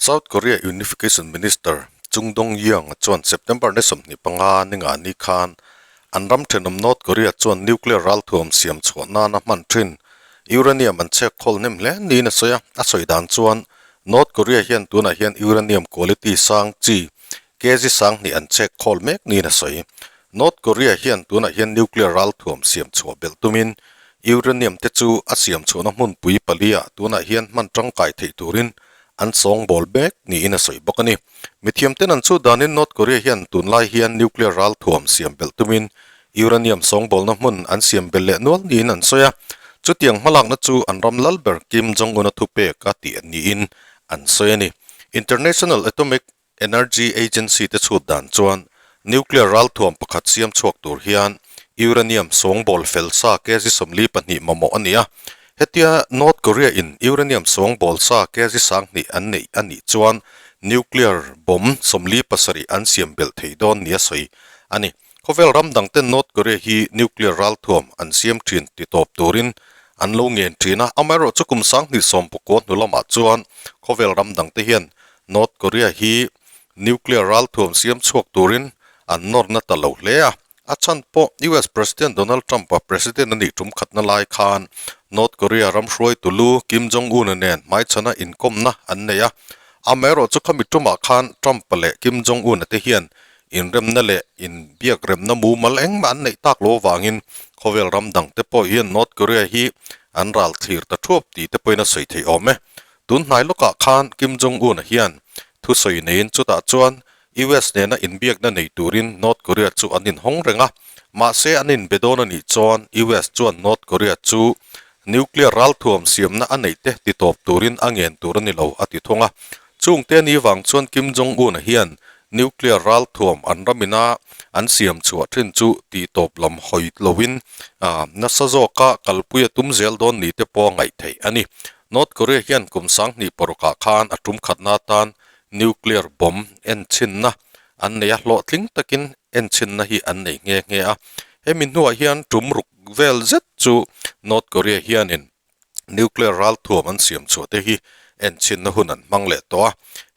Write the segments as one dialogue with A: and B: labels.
A: South Korea Unification Minister Chung Dong-young chuan September ni 25 ni nga ni khan an ram thenawm North Korea chuan nuclear ralthuam siam chhuah nana hman thin uranium an chhek khawl hnem hle niin a sawi a. A sawi dan chuan North Korea hian tunah hian uranium quality sang chi kg 2000 an chhek khawl mek niin a sawi. North Korea hian tunah hian nuclear ralthuam siam chhuah belh tumin uranium te chu a siam chhuahna hmunpui paliah tunah hian hman tangkai theih turin an sawngbawl mek niin a sawi bawk a ni. Mithiamten an chhut danin North Korea hian tunlai hian nuclear ralthuam siam belh tumin uranium sawngbawlna hmun an siam belh leh nual niin an sawi a. Chutiang hmalakna chu an ram lal ber Kim Jong-un-a thupek a tih niin an sawi a ni. International Atomic Energy Agency te chhut dan chuan nuclear ralthuam pakhat siam chhuak tur hian uranium sawngbawl fel sa kg 42 mamawh a ni a. Hetia North Korea in uranium sawngbawl sa kg 2000 an neih a nih chuan nuclear bomb 47 an siam belh thei dawn nia sawi a ni. Khawvel ram dang ten North Korea hi nuclear ralthuam an siam thin ti tawp turin an lo ngen thin a, amaherawhchu kum 2019 hnu lamah chuan khawvel ram dang te hian North Korea hi nuclear ralthuam siam chhuak turin an nawrna ta lo hle a. A chhan pawh US President Donald Trump-a president a nih tum khatna lai khan North Korea ram hruaitu lu Kim Jong-un-a nen hmaichhana inkawmna an nei a. Amaherawhchu khami tumah khan Trump-a leh Kim Jong-un-a te hian inremna leh inbiakremna mumal engmah an neih tak lo avangin khawvel ram dangte pawh hian North Korea hi an ral thlir ta thuap tih te pawhin a sawi theih awm e. Tun hnai lawkah khan Kim Jong-un-a hian thusawi neiin chutah chuan US nena inbiakna nei turin North Korea chu an inhawng reng a, mahse an inbe dawn a nih chuan US chuan North Korea chu nuclear ralthuam siamna a neih te titawp turin a ngen tur a ni lo a ti thung a. Chungte ni vang chuan Kim Jong-un-a hian nuclear ralthuam an ramina an siam chhuah thin chu tihtawp lam hawi loin nasa zawka kalpui a tum zel dawn ni te pawh a ngaih theih a ni. North Korea hian kum 2006ah khan a tum khatna atan nuclear bomb enchinna an nei a, hlawhtling takin enchinna hi an nei nghe nghe a. Hemi hnuah hian tum ruk vel zet chu North Korea hianin nuclear ralthuam an siam chhuah te hi enchinna hun an hmang leh tawh a.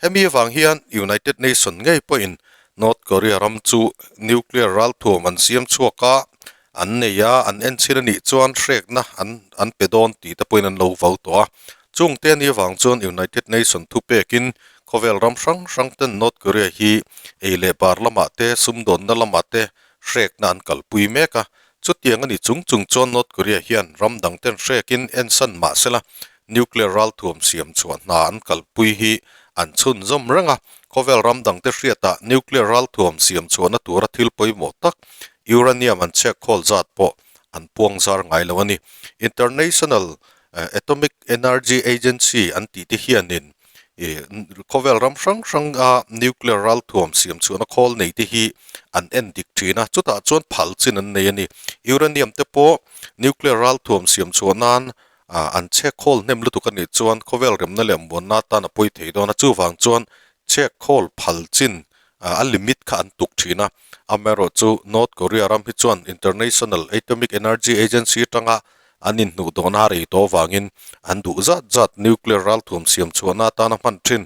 A: Hemi avang hian United Nation ngei pawhin North Korea ram chu nuclear ralthuam an siam chhuak a, An nei a, an enchhin a nih chuan hrekna an an pe dawn tih te pawhin an lo vau tawh a. Chungte a nih avang chuan United Nation thupekin khawvel ram hrang hrang ten North Korea hi ei leh bar lamah te, sumdawnna lamah te hrekna an kalpui mek a. Chutiang a ni chung chung chuan North Korea hian ram dang ten hrekin ensan mah sela nuclear ralthuam siam chhuah hna an kalpui hi an chhunzawm reng a. Khawvel ram dangte hriatah nuclear ralthuam siam chhuahna tura thil pawimawh tak Uranium an chhek khawl zat pawh an puang zar ngai lo a ni. International Atomic Energy Agency an tih te hianin khawvel ram hrang hrang a nuclear ralthuam siam chhuahna khawl nei te hi an en dik thin a, chutah chuan phal chin an nei a ni. Uranium te pawh nuclear ralthuam siam chhuah nan an chhek khawl hnem lutuk a nih chuan khawvel remna leh muanna atan a pawi thei dawn a, chuvang chuan chhek khawl phal chin a limit kha an tuk thin a, amaherawhchu North Korea ram hi chuan International Atomic Energy Agency atanga an inhnuh dawhna a rei tawh avangin an duh zat zat nuclear ralthuam siam chhuahna atana hman thin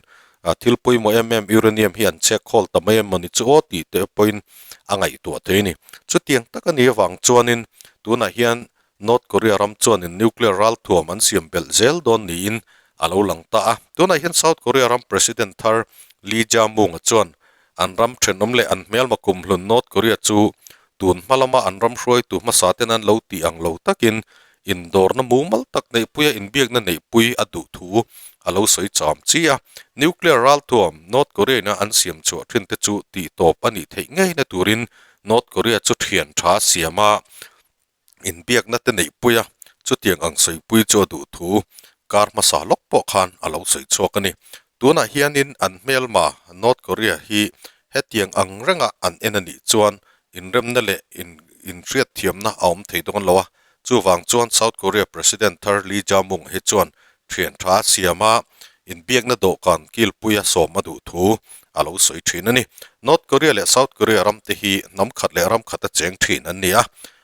A: thil pawimawh em em uranium hi an chhek khawl ta mai em mawni chu aw tih te pawhin a ngaihtuah thei a ni. Chutiang tak a nih avang chuanin tunah hian North Korea ram chuanin nuclear ralthuam an siam belh zel dawn niin a lo lang ta a. Tunah hian South Korea ram President thar Lee Jae-myung-a chuan an ram thenawm leh an hmelma kumhlun North Korea chu tun hma lama an ram hruaitu hmasa ten an lo tih ang lo takin indawrna mumal tak neihpuia inbiakna neihpui a duh thu a lo sawi cham chi a. Nuclear ralthuam North Korea-ina an siam chhuah thin te chu tihtawp a nih theih ngeina turin North Korea chu thian tha siam a. Inbiakna te neihpui a, chutiang ang sawipui chu a duh thu kar hmasa lawk pawh khan a lo sawi chhuak a ni. Tunah hianin an hmelma North Korea hi hetiang ang renga an en a nih chuan inremna leh inhriatthiamna a awm thei dawn lo a, chuvang chuan South Korea President thar Lee Jae-myung hi chuan thian tha siama inbiakna dawhkan kilpuia sawm a duh thu a lo sawi thin a ni. North Korea leh South Korea ram te hi hnam khat leh ram khat a cheng thin an ni a.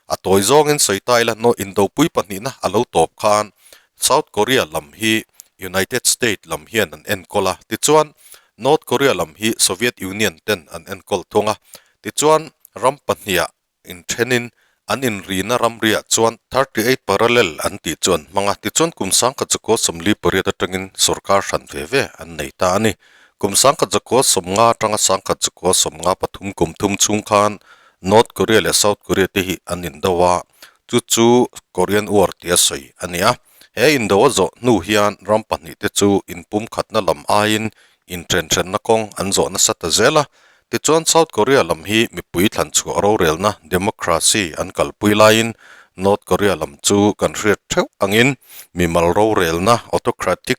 A: A tawi zawngin sawi ta ila Indopui pahnihna a lo tawp khan South Korea lam hi United State lam hian an enkawl a, tichuan North Korea lam hi Soviet Union ten an enkawl thung a, tichuan ram pahniha inthenin an inrina ramriah chuan 38 parallel an tih chu an hmang a, tichuan kum sangkhat zakua 48 atangin sorkar hran ve ve an nei ta a ni. Kum sangkhat zakua 50 atanga sangkhat zakua 53 kum thum chhung khan North Korea leh South Korea te hi an indo a, chu chu Korean War tia sawi a ni a. He indo a zawh hnu hian ram pahnihte chu inpumkhatna lam aiin inthenhrenna kawng an zawh nasa ta zel a. Tichuan South Korea lam hi mipui thlanchhuah rorelna, democracy, an kalpui laiin North Korea lam chu kan hriat theuh angin mimal rorelna, autocratic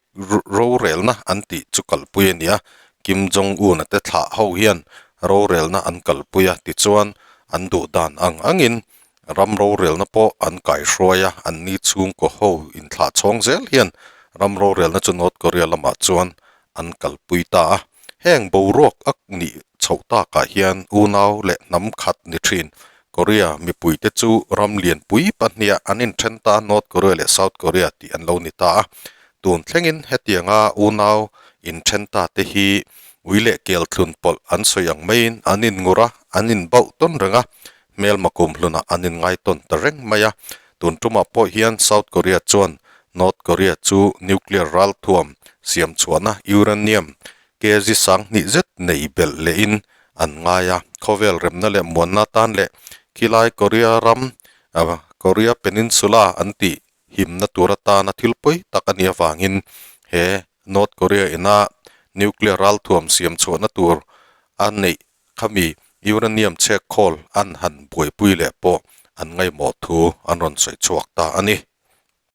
A: rorelna, an tih chu kalpui a ni a. Kim Jong Un-a te thlah ho hian rorelna an kalpui a, tichuan an duh dan ang angin Ram rorelna pawh an kaihruai a, anni chhungkaw ho inthlah chhawng zel hian ram rorelna chu North Korea lamah chuan an kalpui ta a. Heng boruak a nih chhoh takah hian unau leh hnam khat ni thin Korea mipuite chu ram lianpui pahniah an inthen ta, North Korea leh South Korea tih an lo ni ta a. Tun thlengin hetianga unau inthen ta te hi ui leh kel thlun pawlh an sawi ang maiin an inngur a, an inbauh tawn reng a, Hmelma kum hlunah an inngaitawn ta reng mai a, tun tumah pawh hian South Korea chuan North Korea chu nuclear ralthuam siam chhuahna uranium kg 2000 zet nei belh lehin an ngai a, khawvel remna leh muanna tan leh khilai Korea ram Korea Peninsula an tih himna tur atana thil pawi tak a nih avangin he North Korea ina nuclear ralthuam siam chhuahna tur a neih Khami uranium chhek khawl an han buaipui leh pawh an ngaihmawh thu an rawn sawi chhuak ta a ni.